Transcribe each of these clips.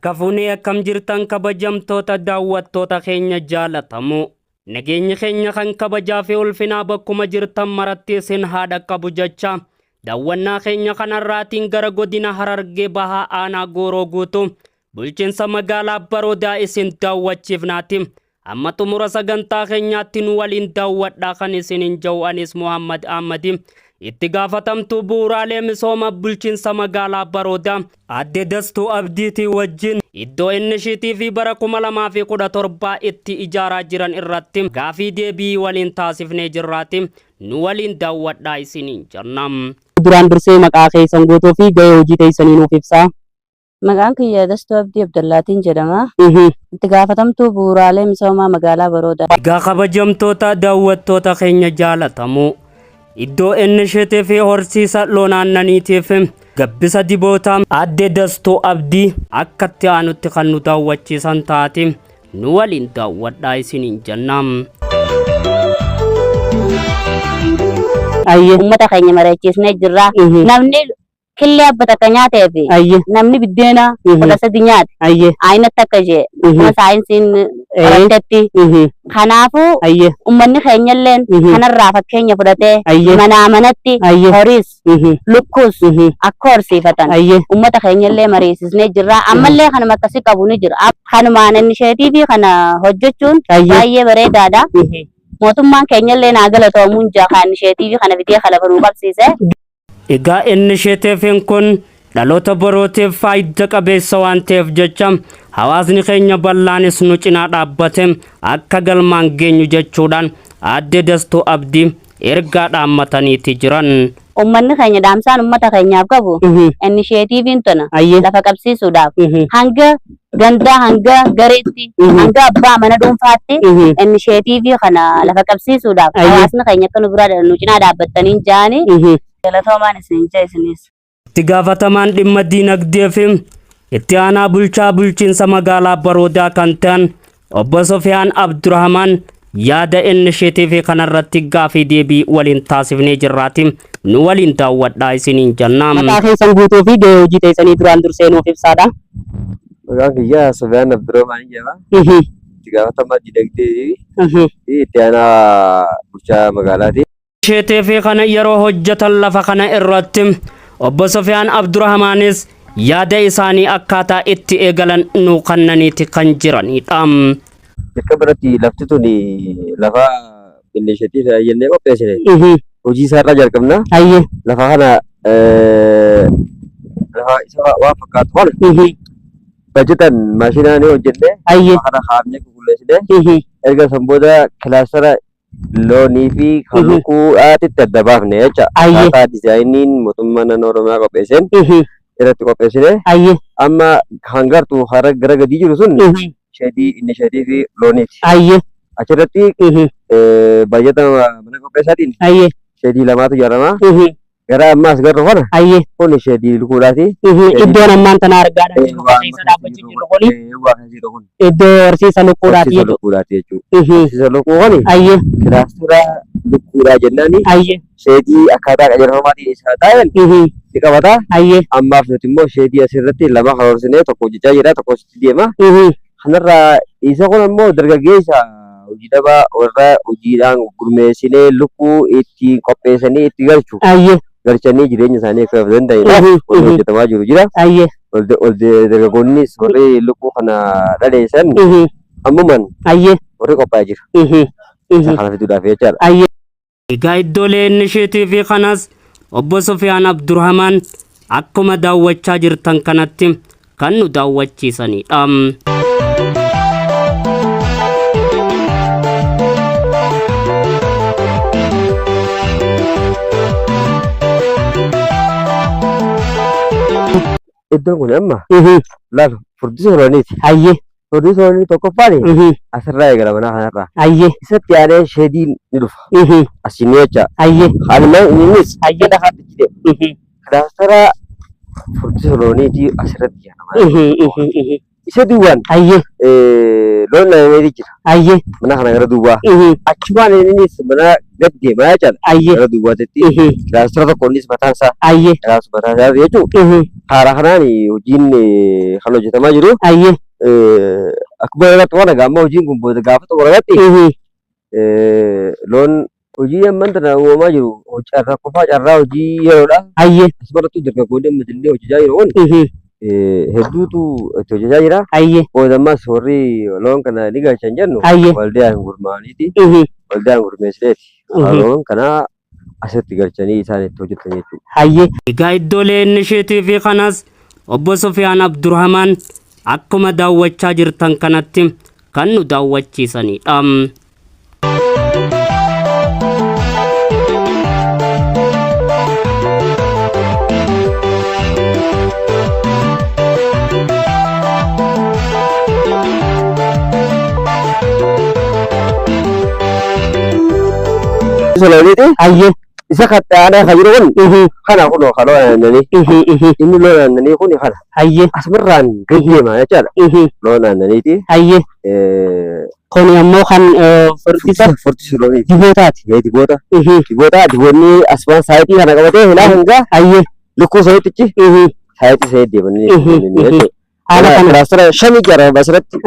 Harka fuunee akkam jirtan kabajamtoota daawwattoota keenya jaalatamoo. Nageenyi keenya kan kabajaa fi ulfinaa bakkuma jirtan maratti isin haa dhaqqabu jecha daawwannaa keenya kanarraatiin gara godina Harargee Bahaa Aanaa Gooroo Guutuu bulchiinsa magaalaa Baroodaa isin daawwachiifnaati. Amma xumura sagantaa keenyaatti nu waliin daawwadhaa kan isinin ja'u anis Muhammad Ahmadi. Itti gaafatamtuu bu'uuraalee misooma bulchiinsa magaalaa Baroodaa Aadde Dastuu Abdiitii wajjin iddoo innishiitiivii bara 2017 itti ijaaraa jiran irratti gaafii deebii waliin taasifnee jirraati. Nu waliin daawwadhaa isiniin jenna. Duraan dursee maqaa keessan guutuu fi gahee hojii teessanii nuuf ibsaa. Maqaan kiyya Dastuu Abdii Abdallaatiin jedhama. Itti gaafatamtuu bu'uuraalee misoomaa magaalaa Baroodaa. Egaa kabajamtoota daawwattoota keenya jaalatamoo iddoo innishiitii fi horsiisa loon aannaniitiif gabbisa dibootaa Aadde Dastuu Abdii akka itti aanutti kan nu daawwachiisan taati. Nu waliin daawwadhaa isiniin jenna. Ayyee. Uummata keenya mari'achiisnee jirra. Namni killee abba takka nyaatee fi namni biddeena 13 nyaate aynatti akka ishee akkuma saayinsiin qorattetti. Kanaafuu uummanni keenyalleen kanarraa fakkeenya fudhatee manaa manatti horiis lukkuus akka horsiifatan uummata keenyallee mariisisnee jirra. Ammallee kanuma akkasii qabu ni jira. Kanumaan innisheetiivii kana hojjechuun baay'ee bareedaadha. Mootummaan keenyallee naa galatoomuun jaa kan innisheetiivii kana fidee lafa nuu qabsiise. Egaa innisheetiiviin kun dhaloota borootiif faayidaa qabeessa waan ta'eef jecha hawaasni keenya bal'aanis nu cinaa dhaabbate akka galmaan geenyu jechuudhaan Aadde Dastuu Abdii ergaa dhaammataniiti jiran. Uummanni keenya dhaamsaan uummata keenyaaf qabu innisheetiiviin tana lafa qabsiisuudhaaf hanga gandaa hanga gareetti hanga abbaa mana dhuunfaatti innisheetiivii kana lafa qabsiisuudhaaf hawaasni keenya akka nu biraa nu cinaa dhaabbattaniin ja'anii galatoomaan isin jaa isinis. Itti gaafatamaan dhimma diinagdee fi itti aanaa bulchaa bulchiinsa magaalaa Baroodaa kan ta'an obbo Sofiyaan Abdurrahmaan yaada innisheetiivii kanarratti gaafii deebii waliin taasifnee jirraati. Nu waliin daawwadhaa isiniin jenna. Maqaa keessan guutuu fi gahee hojii teessanii duraan dursee nuuf ibsaadha. Maqaan kiyya Sofiyaan Abdurrahmaan jedhama. Itti gaafatamaa diinagdee fi itti aanaa bulchaa magaalaati. Innisheetiivii kana yeroo hojjetan lafa kana irratti obbo Sofiyaan Abdurrahmaanis yaada isaanii akkaataa itti eegalan nuu kennaniiti kan jiranidha. Jalqaba irratti lafti tun lafa innisheetiivii jennee qopheessine. Hojii isaarraa jalqabna. Lafa kana lafa isa waan fakkaatu kana bajetan maashinaan hojjennee lafa kana haamnee qulqulleessine erga san booda kilaastara loonii fi kan lukkuudhaatitti adda baafne jecha. Akkaataa diizaayiniin mootummaa naannoo Oromiyaa qopheesseen irratti qopheessine. Amma hangartuu gara gadii jiru sun sheedii innisheetii fi looniiti. Achirratti bajeta mana qopheessaatiin sheedii lamaatu ijaarama. Gara amma as garru kana kun sheedii lukkuudhaati. Iddoon ammaan tana argaa jirru keessa dhaabbachuu jirru kuni iddoo horsiisa lukkuudhaati jechuudha. Lukkuudhaati jechuudha. Horsiisa lukkuu kuni kilaastera lukkuudhaa jennaani sheedii akkaataa qajeelfamaatiin isaa taa'een ni qabata. Ammaaf nuti immoo sheedii asirratti lama karoorsinee tokko hojjechaa jira tokko asitti deema. Kanarraa isa kun ammoo dargaggeessa hojii dhabaa warra hojiidhaan gurmeessinee lukkuu itti qopheessanii itti galchu. Galchanii jireenya isaanii akka of danda'aniidhaaf wanni hojjetamaa jiru jira. Dargaggoonnis warri lukkuu kana dhaleessan ammumaan warri qophaa'ee jira. Isa kana fiduudhaaf jechaadha. Egaa iddoolee innisheetiivii kanas obbo Sofiyaan Abdurrahmaan akkuma daawwachaa jirtan kanatti kan nu daawwachiisanidha. Iddoon kun amma laal furdisa looniiti. Furdisa loonii tokkoffaan asirraa eegala mana kanarraa. Isatti aanee sheediin ni dhufa. Asiin jecha. Haaluma innis lafaatti achi deema. Kilaastera furdisa looniiti asirratti ijaarama. Isa duwwaan loon aannanii jira. Mana kana gara duubaa. Achumaan innis mana gad deemaa jechaadha. Gara duubaatitti kilaastera tokko innis mataan isaa kilaastera mataa isaa jechuudha. Haala kanaan hojiin kan hojjetamaa jiru. Akkuma irratti waan egaa amma hojiin kun booda gaafa xumuramatti loon hojii amman tana uumamaa jiru carraa qofaa carraa hojii yeroodha. Asumarrattuu dargaggoonni amma illee hojjechaa jiru kun hedduutu itti hojjechaa jira. Booda ammas warri loon kana ni galchan jennu waldaan gurmaa'aniiti. Waldaan gurmeessineeti. Loon kana asitti galchanii isaan itti hojjetan jechuudha. Egaa iddoolee innisheetiivii kanas obbo Sufiyaan Abdurrahmaan akkuma daawwachaa jirtan kanatti kan nu daawwachiisanidha. Isa looniiti. Isa kattaanaa kan jiru kun kana kunoo kan loon aannanii. Inni loon aannanii kun kana. Asumarraan gad deema jechaadha. Loon aannaniiti. Kuni ammoo kan furdisa Furdisa looniiti. Dibootaati. Diboota. Diboota diboonni asumaan saayitii kana qabatee hilaa hanga lukkuu sanitti saayitii sanii deemanii jechuudha. Haala kana Kilaastera shanii ijaarame asirratti.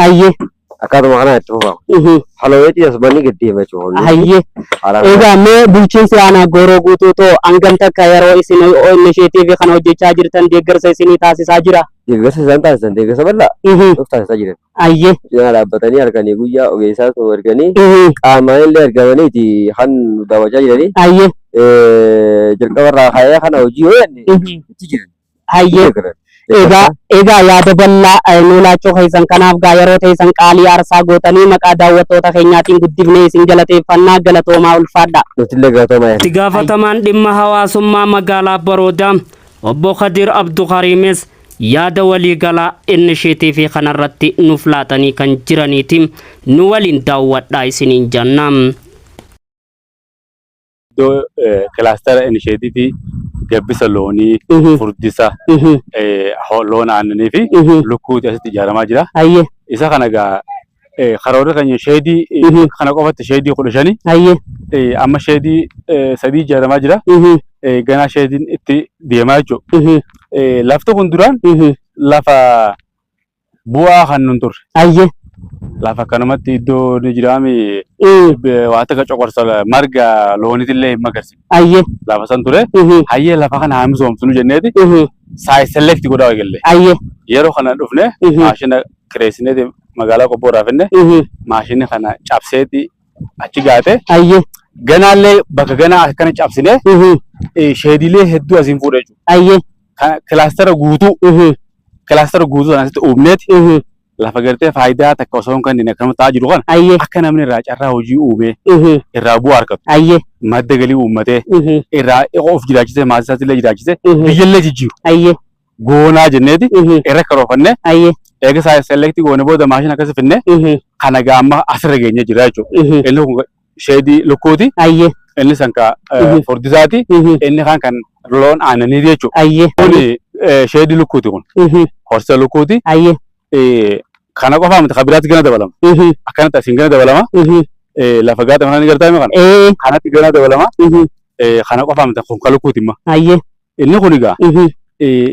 Akkaatuma kanaan itti fufa. Halooweetii asumaan gad deema jechuudha. Egaa mee bulchiinsi aanaa Gooroo Guutuu too hangam takka yeroo isin innisheetiivii kana hojjechaa jirtan deeggarsa isinii taasisaa jira? Deeggarsa isaan taasisan deeggarsa bal'aa nuuf taasisaa jiran. Cinaa dhaabbatanii halkanii guyyaa ogeessaa osoo erganii qaamaan illee argamaniiti kan nu daawwachaa jiranii. Jalqaba irraa ka'ee kana hojii yoo jenne itti jiran. Egaa yaada bal'aa nu laachuu keessan kanaaf gaa yeroo teessan qaalii aarsaa gootanii maqaa daawwattoota keenyaatiin guddifnee isin galateeffannaa galatoomaa ulfaadha. Nutillee galatoomaa. Itti gaafatamaan dhimma hawaasummaa magaalaa Baroodaa obbo Kadir Abdukariimis yaada waliigalaa innisheetiivii kanarratti nuuf laatanii kan jiraniiti. Nu waliin daawwadhaa isiniin jenna. Iddoo kilaastera innisheetiivii gabbisa loonii, furdisa, loon aannanii fi lukkuuti asitti ijaaramaa jira. Isa kana egaa karoorri keenya sheedii kana qofatti sheedii 15. Amma sheedii 3 ijaaramaa jira. Ganaa sheediin itti deemaa jechuudha. Lafti kun duraan lafa bu'aa kan nun turre. Lafa akkanumatti iddoo ni jiraami waa takka coqorsa marga loonitillee hin magarsiifne. Lafa san ture. Hayyee lafa kana haa misoomsinu jenneeti saayis select godhaa eegalle. Yeroo kana dhufne maashina kireessineeti magaalaa Qobboo irraa finne maashinni kana cabseeti achi gaate. Ganaallee bakka ganaa akkana cabsine sheedilee hedduu asiin fuudhe jechuudha. Kilaastera guutuu kilaastera guutuu sana asitti uumneeti lafa gartee faayidaa takka osoo hin kennine akkanuma ta'aa jiru kana akka namni irraa carraa hojii uumee irraa bu'aa argatu madda galii uummatee irraa of jiraachisee maatii isaatiillee jiraachisee biyyallee jijjiiru goonaa jenneeti irra karoorfannee eega saayis selektii goone booda maashina akkasii finne kana gaamma asirra geenyee jira jechuudha. Inni kun sheedii lukkuuti. Inni san ka furdisaati. Inni kan kan loon aannanii jechuudha. Kuni sheedii lukkuuti kun. Horsiisa lukkuuti. Kana qofaa miti kan biraatti gana dabalama. Akkanatti asiin gana dabalama. Lafa gaata mana ni gartaa kana. Kanatti gana dabalama. Kana qofaa miti kun kan lukkuuti immoo. Inni kun egaa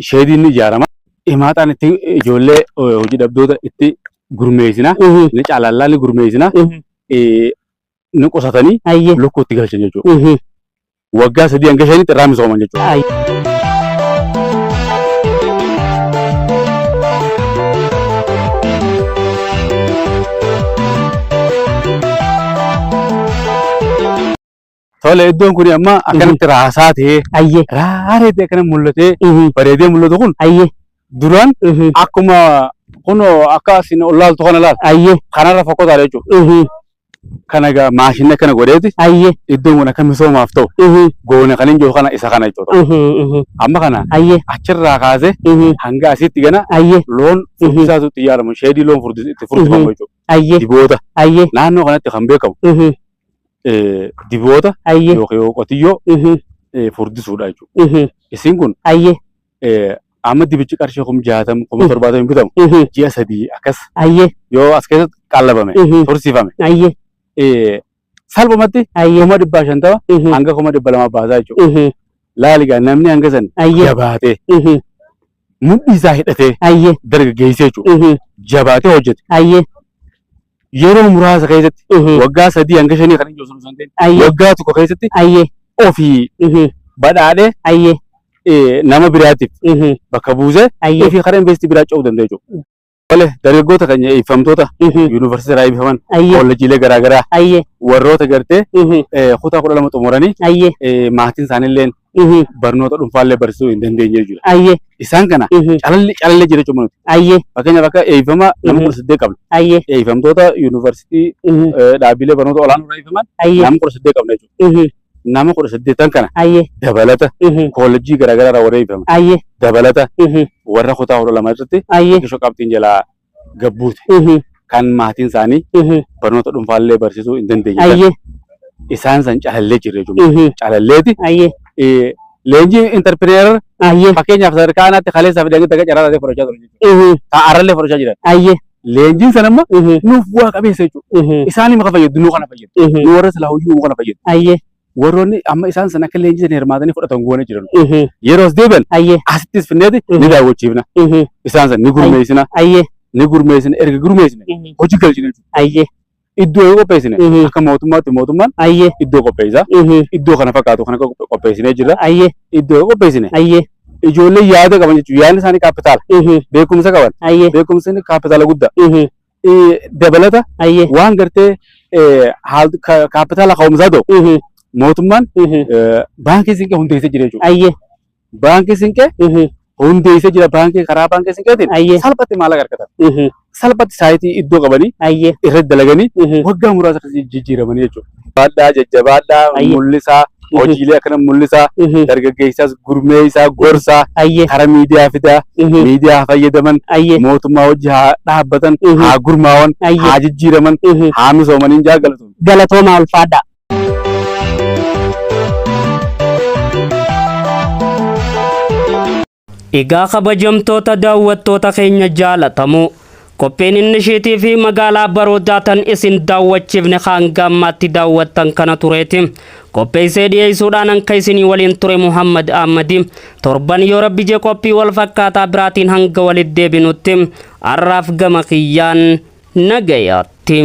sheediin ni ijaarama. Himaaxaan itti ijoollee hojii dhabdoota itti gurmeessina. Ni caalallaa ni gurmeessina. Ni qusatanii lukkuu itti galchan jechuudha. Waggaa 3 hanga 5tti irraa misooman jechuudha. Tole iddoon kun amma akkanatti raasaa ta'ee raaree ta'e akkana mul'atee bareedee mul'atu kun duraan akkuma kunoo akka isin ol laaltu kana laal kanarra fokkotaadha jechuudha. Kana egaa maashinni akkana godheeti iddoon kun akka misoomaaf ta'u goone kan hin jiru kana isa kana jechuudha. Amma kana achirraa kaasee hanga asitti gana loon furdisaatu itti ijaaramu sheedii loon itti furdifamu jechuudha. Diboota naannoo kanatti kan beekamu diboota yookiin qotiyyoo furdisuudha jechuudha. Isin kun Amma dibichi qarshii 60,000 70,000 bitamu ji'a 3 akkas yoo as keessatti qallabame tursiifame salphumatti 150,000 hanga 200,000 baasaa jechuudha. Laaligaa namni hanga san jabaatee mudhii isaa hidhatee dargaggeessee jechuudha. Jabaatee hojjete. Yeroo muraasa keessatti waggaa 3 hanga 5 kan hin jiru sun ta'in waggaa 1 keessatti ofii badhaadhee nama biraatiif bakka buusee ofii karaa investii biraa ce'uu danda'a jechuudha. Tole dargaggoota keenya eebbifamtoota yuunivarsiitii irraa eebbifaman kolleejiilee garaagaraa warroota gartee kutaa 12 xumuranii maatiin isaaniillee barnoota dhuunfaallee barsiisuu hin dandeenye jechuudha. Isaan kana calallee jira jechuudha nuti. Fakkeenyaaf akka eebbifama nama 18 qabna. Eebbifamtoota yuunivarsiitii dhaabbilee barnoota olaanoo irraa eebbifaman nama 18 qabna jechuudha. Nama 18 kana dabalata koolleejjii garaagaraa irraa warra eebbifaman dabalata warra kutaa 12 irratti xiqqishoo qabxiin jalaa gabbuute kan maatiin isaanii barnoota dhuunfaallee barsiisuu hin dandeenye. Isaan san calallee jira jechuudha. Calalleeti leenjii interpreneer fakkeenyaaf sadarkaa aanaatti kaleessaa fi daangii takka carraa taatee fudhachaa ture jechuudha. Taa'arrallee fudhachaa jiran. Leenjiin sana amma nuuf bu'aa qabeessa jechuudha. Isaan maka fayyadu nu kana fayyadu. Nu warra silaa hojii uumuu kana fayyadu. Warroonni amma isaan sana akka leenjii sana hirmaatanii fudhatan goone jiran. Yeroo as deebi'an asittis finneeti ni daawwachiifna. Isaan sana ni gurmeessina. Ni gurmeessina erga gurmeessine hojii galchina jechuudha. Iddoo yoo qopheessine akka mootummaatti mootummaan iddoo qopheessa. Iddoo kana fakkaatu kana qopheessinee jirra. Iddoo yoo qopheessine ijoollee yaada qaban jechuudha. Yaadni isaanii kaapitaala. Beekumsa qaban. Beekumsi kaapitaala guddaa. Dabalata waan gartee kaapitaala ka'umsaa ta'u mootummaan baankii siinqee hundeessee jira jechuudha. Baankii siinqee hundeessee jira baankii karaa baankii siinqeetiin salphatti maallaqa argatan. Salphatti saayitii iddoo qabanii irratti dalaganii waggaa muraasa akkasii jijjiiramanii jechuudha. Jabaadhaa jajjabaadhaa mul'isaa hojiilee akkana mul'isaa dargaggeessaas gurmeessaa gorsaa karaa miidiyaa fidaa miidiyaa haa fayyadaman mootummaa hojii haa dhaabbatan haa gurmaawan haa jijjiiraman haa misoomaniin jaa galatooma. Galatoomaa ulfaadhaa. Egaa kabajamtoota daawwattoota keenya jaalatamu qophiin inni isheetii fi magaalaa baroodaa tan isin daawwachiifne hanga ammaatti daawwattan kana tureeti. Qopheessee dhiyeessuudhaan hanka isinii waliin ture Muhammad Ahmadi. Torban yoo rabbi jee qophii wal fakkaataa biraatiin hanga walitti deebinutti har'aaf gama kiyyaan nagayaatti.